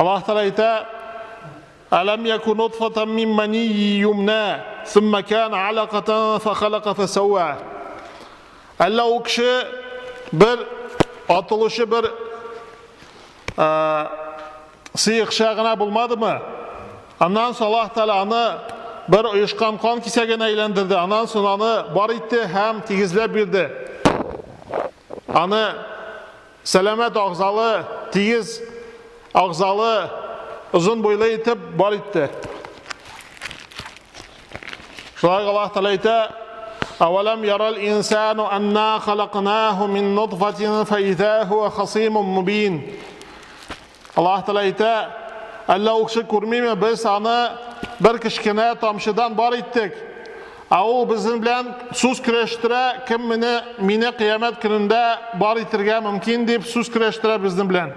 Аллаһ Тәгалә әйтә, Әләм яку нутфатан мин манийи юмна, сумма кана алакатан фахалака фасауа. Әллә ул кеше бер атылучы бер сыекча гына булмадымы? Аннан соң Аллаһ Тәгалә аны бер оешкан кан кисәгенә әйләндерде. Аннан соң аны бар итте һәм тигезләп бирде. Аны Сәламәт агзалы, тигез агзалы, озын буйлы итеп бар итте. Шулай Аллаһ Тәгалә әйтә: "Авалам ярал инсану анна халакнаху мин нутфатин фа иза хуа хасимун мубин." Аллаһ Тәгалә әйтә, әллә ул кеше күрмиме, без аны бер кечкенә тамчыдан бар иттек. Ә ул безнең белән сүз көрәштерә, кем мине, мине кыямәт көнендә бар итергә мөмкин дип сүз көрәштерә безнең белән.